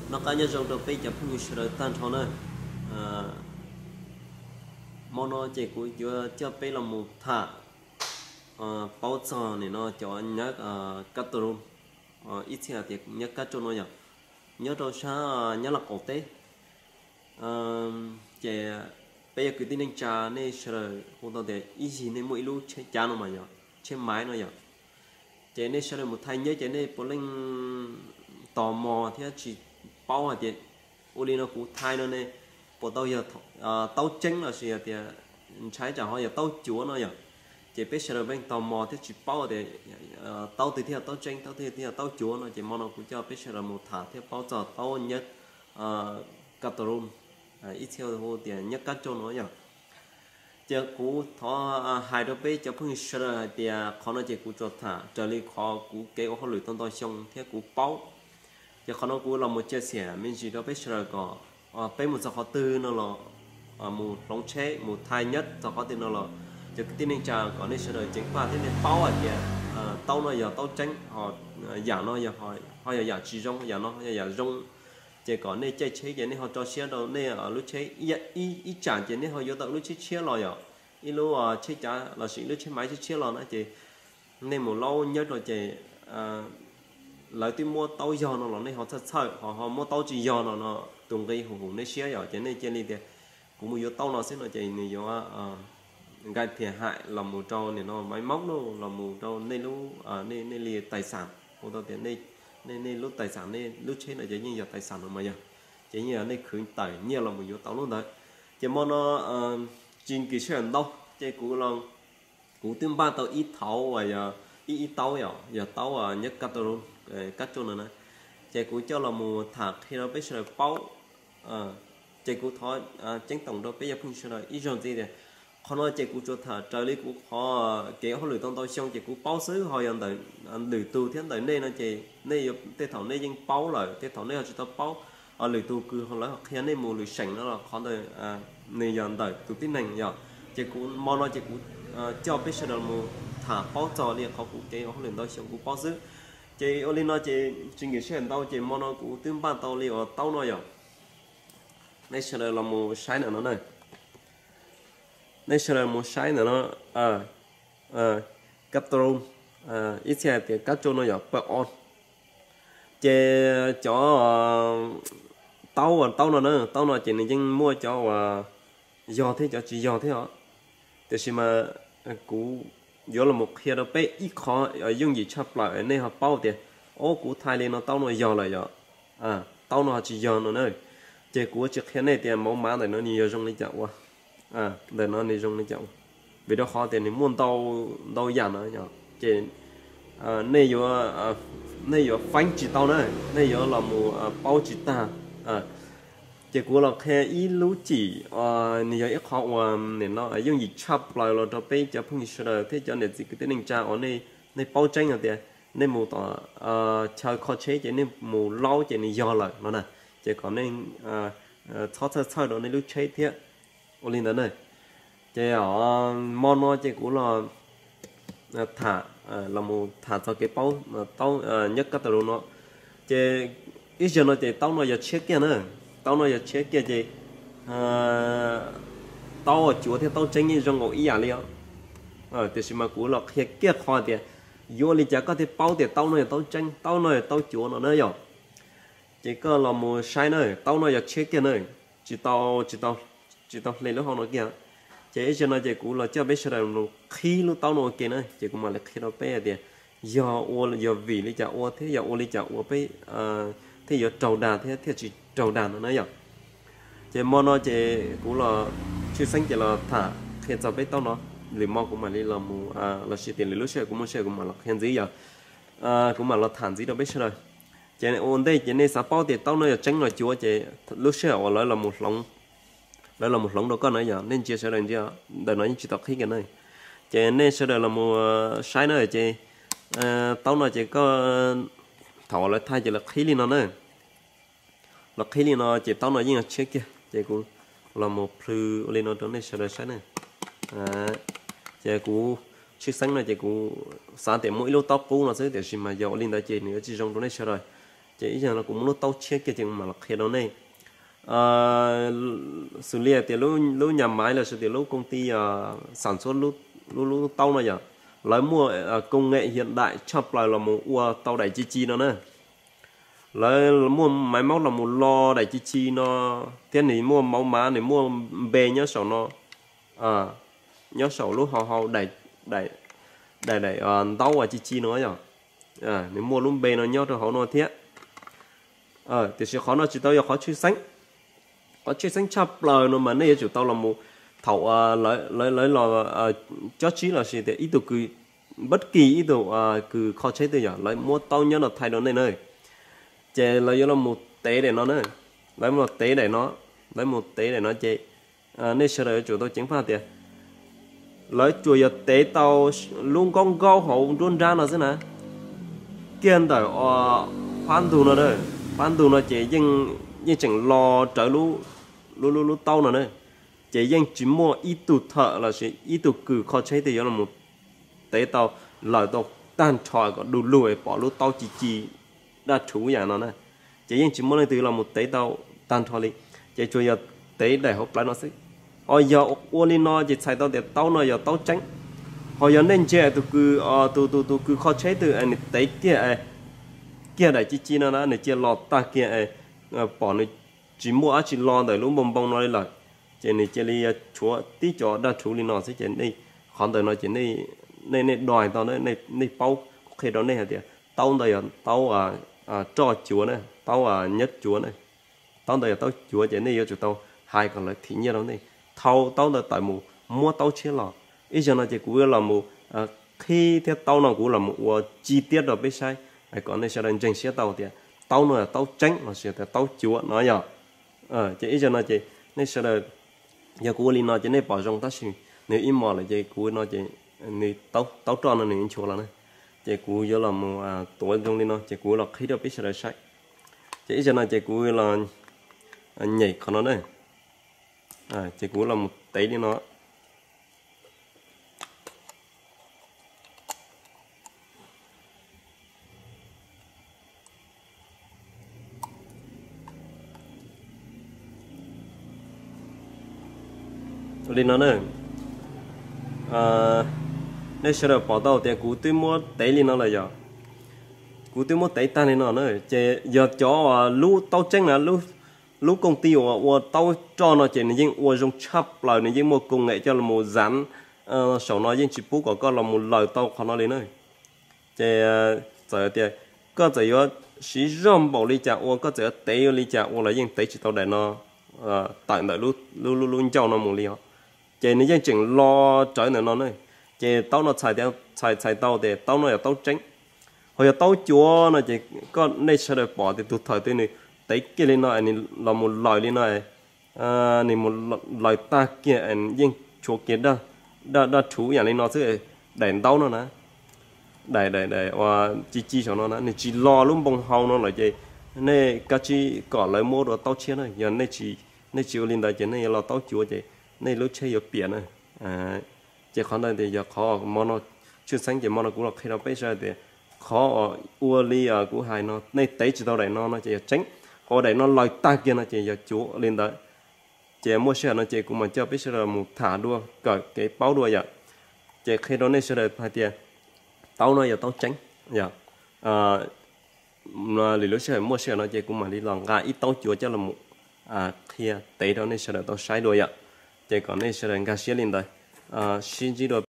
Noj qab nyob zoo rau peb cov phooj ywg sawv daws tag nrho na. Hmo no ces kuv yuav coj peb los mus tham paub txog nim no cov nyab kab tau ib txhia tias nyab kab tau no yom, nyob rau sab Nyab Laj qaum teb. Ces peb yog kwv tij neej tsa, nej sawv daws hu tau tias ib yig nej muaj ib lub tsheb cav no mas yog tsheb maiv no yom, ces nej sawv daws mus thaij nyab ces nej puav leej tos mos thiab tsis paub hais tias ua li no kuv thaij no ne puas tau yog taub tseeb los sis tias ntshai tsam ho yog taub cuav no yom. Ces peb sawv daws yeej tos mos thiab tsis paub tias taub twg thiaj taub tseeb, taub twg thiaj taub cuav no, ces hmo no kuv coj peb sawv daws mus tham thiab paub txog taub nyab kab tau ib txhia hu tias nyab kab tau no yom. Ces kuv thov hais rau peb cov phooj ywg sawv daws hais tias qhov no ces kuv tsuas tham raws li qhov kuv kev ua hauj lwm tau ntau xyoo thiab kuv paub. Ces qhov no kuv los mus cia xiam me ntsis rau peb sawv daws kom peb mus txog qhov twg no los mus hloov tsheb mus thaij nyab txog qhov twg no los cov kwv tij neej tsa kom nej sawv daws ceev faj thiab nej paub hais tias taub no yog taub tseeb, yam no ho yog yam tsis zoo, yam no ho yog yam zoo. Ces kom nej caij tsheb ces nej ho tso siab rau nej lub tsheb, ib tsam ces nej ho yuav tau lub tsheb tshiab los yom, ib lub tsheb cav los sis ib lub tsheb maiv tshiab tshiab los na ces nej mus laub nyab rau ces lawv twb muab taub yog no los nej ho txhawj txhawj ho ho muab taub tsis yog no no tus nqi hum hum nej siab yom, ces nej cia li tias kuv mus yuav taub no xwb no ces nws yuav nqaij thiaj hais los mus rau nim no maiv mab los mus rau nej lub, nej li tais xam, hu tau tias nej lub tais xam, nej lub tsheb no ces yeej yog tais xam no mas yog, ces yeej yog nej khwv tawm nyiaj los mus yuav tau lub ntawd. Ces hmo no tsis nkim sij hawm ntau, ces kuv kuv twb npaj tau ib thaum uas yog ib ib taub, yog taub nyab kab tau, kab tau no na, ces kuv coj los mus tham qhia rau peb sawv daws paub. Ces kuv thov ceeb toom rau peb cov phooj ywg sawv daws ib zaug ntxiv tias qhov no ces kuv tsuas tham raws li kuv qhov kev hauj lwm tau ntau xyoo ces kuv paub xwb, ho yog ntawm lwm tus thiab ntawm nej no ces nej tej thaum nej yeej paub lawm, tej thaum nej ho tsis tau paub. Lwm tus kws lawv ho qhia nej mus lwm seem no los qhov ntawd nws yog ntawm tus tib neeg yom. Ces kuv hmo no ces kuv coj peb sawv daws mus tham paub txog li qhov kuv kev ua hauj lwm ntau xyoo kuv paub xwb. Ces ua li no ces tsis nkim sij hawm ntau ces hmo no kuv twb npaj tau li uas taub no yom. Nej sawv daws los mus saib ntawm no na. Nej sawv daws mus saib ntawm no, kab tau, ib txhia hais tias kab tau no yog pawg o. Ces cov taub uas taub no na, taub no ces nws yeej muaj cov uas yog thiab cov tsis yog thiab os. Tiam sis mas kuv yuav los mus qhia rau peb ib qho yooj yim tshaj plaws nej ho paub tias, o, kuv thaij li no taub no yog lawm yom, taub no ho tsis yog no na. Ces kuv tsis qhia nej tias mauv mav ntawm no nws yog zoo li cas ua, ntawm no nws zoo li cas ua, vim rau qhov tias nws muaj ntau, ntau yam no yom. Ces nej yuav, nej yuav feeb tsis tau na, nej yuav los mus paub tsis tag. Ces kuv los qhia ib lub cim, nws yog ib qho uas nim no yooj yim tshaj plaws los rau peb cov phooj ywg sawv daws thiab cov niam txiv kwv tij neej tsa uas nej paub tseeb hais tias nej mus tom chaw kho tsheb ces nej mus laub ces nws yog lawm no na. Ces kom nej txhob txhawj txhawj rau nej lub tsheb thiab. Ua li ntawd na. Ces hmo no ces kuv los tham, los mus tham txog kev paub taub nyab kab tau no. Ces ib zaug no ces taub no yog tshiab kiag na. Taub no yog tshiab kiag ces taub cuav thiab taub tseeb yeej zoo nkaus ib yam li os. Tiam sis mas kuv los qhia kiag qhov tias yuav ua li cas koj thiaj paub tias taub no yog taub tseeb, taub no yog taub cuav no na yom. Ces koj los mus saib na, taub no yog tshiab kiag na, tsis tau, tsis tau hle lub hau no kiag. Ces ib zaug no ces kuv los coj peb sawv daws mus qhib lub taub no ua ke na, ces kuv mam li qhia rau peb hais tias yog ua, yog vim li cas ua thiab yog ua li cas ua peb thiaj yuav raug dag thiab thiaj tsis raug dag no na yom. Ces hmo no ces kuv los tshwj xeeb ces los tham qhia txog peb taub no, lwm hmo kuv mam li los mus, los sis tias lwm lub sij hawm kuv muaj sij hawm kuv mam los qhia ntxiv yom. Kuv mam los tham ntxiv rau peb sawv daws. Ces ua ntej ces nej xav paub tias taub no yog tseeb los cuav ces lub sij hawm uas lawv los mus hloov, lawv los mus hloov rau koj na yog nej ntsia sawv daws ntsia, ntawm no yeej tsis tau qhib kiag na. Ces nej sawv daws los mus saib na ces taub no ces koj, thaum uas lawv thaij ces lawv qhib li no na. Los qhib li no ces taub no yeej yog tshiab kiag ces kuv los mus plhws ua li no rau nej sawv daws saib na. Ces kuv tshwj xeeb no ces kuv xav tias muaj ib lub taub qub no xwb tiam sis mas yog ua li ntawd ces nws yuav tsis zoo rau nej sawv daws. Ces ib zaug no kuv muab lub taub tshiab kiag ces mam los qhia rau nej. Xws li tias lub nyas maiv los sis tias lub koom ti xam txhua lub lub taub no yom, lawv muaj koom nkem hiam daim tshaj plaws los mus ua tau daim ci ci no na. Lawv muaj maiv maub los mus lo daim ci ci no, thiab nws muaj mauv mav, nws muaj npe nyob saum no, nyob saum lub hau hau daim daim ntaub ci ci no yom. Nws muaj lub npe no nyob rau hauv no thiab. Tiam sis qhov no tsis tau yog qhov tshwj xeeb. Qhov tshwj xeeb tshaj plaws no mas nej yuav tsum tau los mus, thaum lawv los cob tsib los sis tias ib tug kws, npab kis ib tug kws kho tsheb twg yog lawv muab taub nyob no thaij rau nej na, ces lawv yuav los mus tev daim no na. Lawv los tev daim no, lawv mus tev daim no ces nej sawv daws yuav tsum tau ceev faj tias lawv tsuas yog tev tau lub nkaub nkaub hauv nruab nrab no xwb na. Kiag ntawm phab ntug no, phab ntug no ces yeej tseem lo rawv lub lub lub taub no na. Ces yeej tsis muaj ib tug thawm los sis ib tug kws kho tsheb twg yuav los mus tev tau, lawm tau tag nrho kom du lug es pom lub taub ci ci daj rhuv yam no na. Ces yeej tsis muaj leej twg los mus tev tau tag nrho li. Ces tsuas yog tev daim hauv plawv no xwb. Ho yog ua li no ces txhais tau tias taub no yog taub tseeb. Ho yog nej ntsia tus kws, tus tus tus kws kho tsheb twg nws tev kiag, kiag daim ci ci no na, nws cia los tag kiag, pom nws tsis muaj dab tsi lo ntawm lub npoo npoo no li lawm, ces nws cia li tshuav tib co daj rhuv li no xwb ces qhov ntawd no ces nej, nej do tau, nej paub, kuv qhia rau nej hais tias taub ntawd yog taub roj cuav na, taub nyob cuav na. Taub ntawd yog taub cuav ces nej yuav tsum tau hais kom lawv thim nyiaj rau nej, thau taub ntawd tawm mus muab taub tshiab los. Ib zaug no ces kuv yuav los mus qhib thiab taub no kuv los mus ua chi tiab rau peb saib, kom nej sawv daws ntseeg siab tau tias taub no yog taub tseeb los sis tias taub cuav no yog. Ces ib zaug no ces nej sawv daws, yog kuv ua li no ces nej pom zoo tab sis nws ib mos lawm ces kuv no ces nws taub roj no nws nchuav los na. Ces kuv yuav los mus tuav zoo li no ces kuv los qhib rau peb sawv daws saib. Ces ib zaug no ces kuv los nyem qhov no na. Ces kuv los mus tev li no. Li no na, nej sawv daws pom tau tias kuv twb muab tev li no lawm yog, kuv twb muab tev tag li no na. Ces yog cov lub taub tseeb na, lub koom ti uas ua taub roj no ces nws yeej ua zoo tshaj plaws, nws yeej muaj koom nkem coj los mus zav saum no, yeej tsis pub kom koj los mus laws tau qhov no li na. Ces txawm tias koj txawm yuav siv zog npaum li cas ua, koj txawm yuav tev ua li cas ua los yeej tev tsis tau daim no tawm ntawm lub lub ncauj no mus li os. Ces nws yeej tseem lo rawv ntawm no na. Ces taub no txhais txhais tau tias taub no yog taub tseeb. Ho yog taub cuav no ces koj, nej sawv daws pom tias tus thawm twg nws tev kiag li no, nws los mus laws li no, nws mus laws tag kiag yeej tshuav kiag daj rhuv yam li no xwb. Daim ntaub no na, daim daim daim uas ci ci saum no na, nws tsis lo lub npoo hau no lawm ces nej kav tsij kom lawv muab dua taub tshiab na. Yog nej tsis ua li ntawd ces nej yuav los taub cuav ces nej lub tsheb yuav piam na. Ces qhov ntawd tias yog qhov mo no, tshwj xeeb ces mo no kuv los qhia rau peb sawv daws tias qhov ua li kuv hais no nej tev tsis tau daim no no ces yog tseeb, ho daim no laws tag kiag no ces yog cuav li ntawd. Ces muaj sij hawm no ces kuv mam coj peb sawv daws mus tham dua kawm kev paub dua yom. Ces qhia rau nej sawv daws hais tias taub no yog taub tseeb yom. Lwm lub sij hawm muaj sij hawm no ces kuv mam li los nqa ib taub cuav coj los qhia tev rau nej sawv daws tau saib dua yom. Ces kom nej sawv daws nkag siab li ntawd. Sib ntsib dua